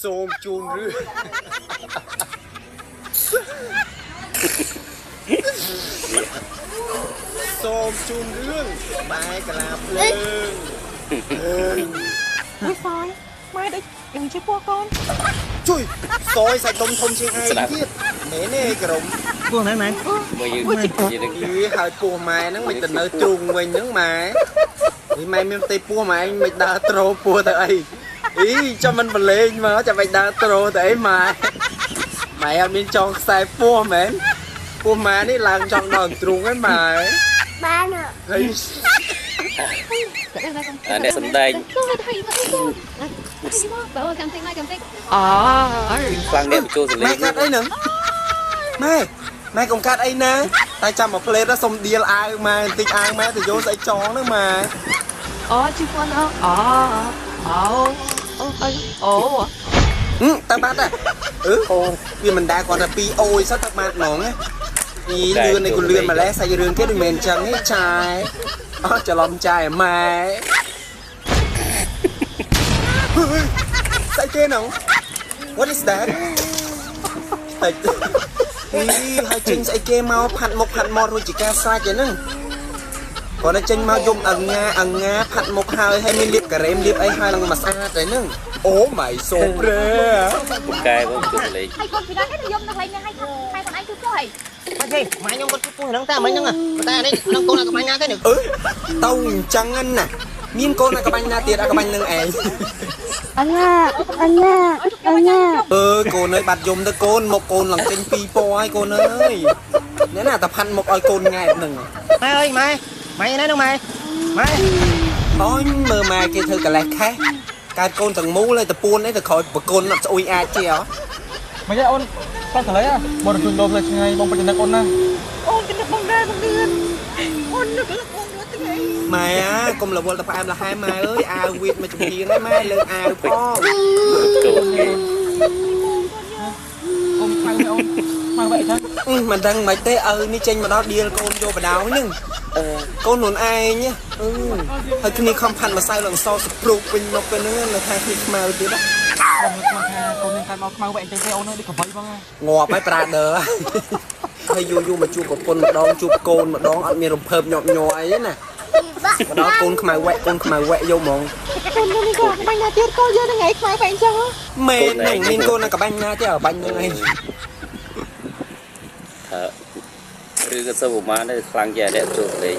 សូមជូនរឿងសូមជូនរឿងម៉ែកាឡាភ្លើង មួយសយម៉ែដូចនឹងជាពោះកូន ជួយសយសាច់ដុំធំជាងឯងទៀតមែនទេក្រុម ពោះមែនមែន មើលយើងយើងនឹង យីហើយពោះម៉ែហ្នឹងមិនទៅនៅទ្រូងវិញហ្នឹងម៉ែនេះម៉ែមានផ្ទៃពោះម៉ែឯងមិនដើរត្រូពោះទៅអីអីចាំមិនប្រឡែងមកចាំមិនដើរត្រូទៅអីម៉ែម៉ែអត់មានចងខ្សែពោះមែនពោះម៉ែនេះឡើងចង់ដល់ទ្រូងហ្នឹងម៉ែ បាន ហើយ អ្នកសំដែង បើចាំតិចមកចាំតិច អ ខ្លាំងអ្នកបញ្ចូលសលេ ម៉ែ ង កាត់អីហ្នឹងម៉ែម៉ែកុំកាត់អីណាតែចាំមកផ្លេតសុំដៀលអាវម៉ែបន្តិចអាវម៉ែទៅយកស្អីចងហ្នឹងម៉ែ អូជិះពោះអូអូអូអូអូ ទៅបាត់ហ៎អឺវាមិនដែរគាត់តែពីរអូយសោះទៅបាត់ហ្មងណាអីលឿននេះក៏លឿនម្លេះសាច់រឿងគេដូចមិនអញ្ចឹងទេចាយអត់ច្រឡំចាយម៉ែស្អីគេហ្នឹង What is that តិចអីហើយចេញស្អីគេមកផាត់មុខផាត់មាត់រួចជាការស្រេចឯហ្នឹងគាត់តែចេញមកយំអង្ងាអង្ងាផាត់មុខហើយហើយមានលាបការ៉េមលាបអីហើយនឹងមកស្អាតឯហ្នឹងអូ my so rare ពូកែបងបញ្ចូលសលេង ហើយកូនពីណាគេយំនៅកន្លែងនេះហើយម៉ែខ្លួនឯងគឺពោះហី អត់ទេម៉ែខ្ញុំគាត់ពោះហ្នឹងតែមិញហ្នឹងតែនេះហ្នឹងកូនអាកបាញ់ណាទេនេះ អឺទៅអញ្ចឹងណាមានកូនអាកបាញ់ណាទៀតអាកបាញ់នឹងឯង អញ្ញាអញ្ញាអញ្ញា អឺកូនអើយបាត់យំទៅកូនមកកូនឡើងចេញពីរពណ៌ហើយកូនអើយអ្នកណាតែផាន់មុខឲ្យកូនង៉ែតហ្នឹង ម៉ែអើយម៉ែម៉ែណាហ្នឹងម៉ែម៉ែ អូយមើលម៉ែគេធ្វើកលេសខេះកើតកូនទាំងមូលហើយតពួនអីទៅក្រោយប្រគុណអត់ស្អុយអាចជាអ មិនទេអូនតោះទៅលើបងរជួយលោផ្លូវឆ្ងាយបងប្រចនឹកអូនណា អូនគិតបងដែរបងលឿនអូននឹកអូនរាល់ថ្ងៃ ម៉ែអាកុំរវល់ទៅផ្អែមល្ហែមម៉ែអើយអាវវីតមកចំហៀងហើយម៉ែលើកអាវផង កូនគេ អូនខ្មៅអូនខ្មៅបែកចឹង មិនដឹងមិនទេឪនេះចេញមកដល់ដៀលកូនយកបដៅហ្នឹងកូនខ្លួនឯងអឺហើយគ្នាខំផាត់ម្សៅឡើងសសព្រុកវិញមកពេលហ្នឹងនៅថាគ្នាខ្មៅទៀត បងខ្មៅថាកូននឹងកើតមកខ្មៅបែកចឹងទេអូនអើយដូចកបីបង ងាប់ហើយប្រាដឺហើយយូរយូរមកជួបប្រពន្ធម្ដងជួបកូនម្ដងអត់មានរំភើបញាប់ញ័រអីទេណាមកដល់កូនខ្មៅវែកកូនខ្មៅវែកយកហ្មង កូននេះក៏បាញ់ណាទៀតកូនយើងថ្ងៃខ្មៅបែកអញ្ចឹង មែនហ្នឹងមានកូននៅកបាញ់ណាទៀតបាញ់ហ្នឹងឯង ថាឬក៏សូវប្រមាណទេខ្លាំងជាអ្នកបញ្ចូលសលេង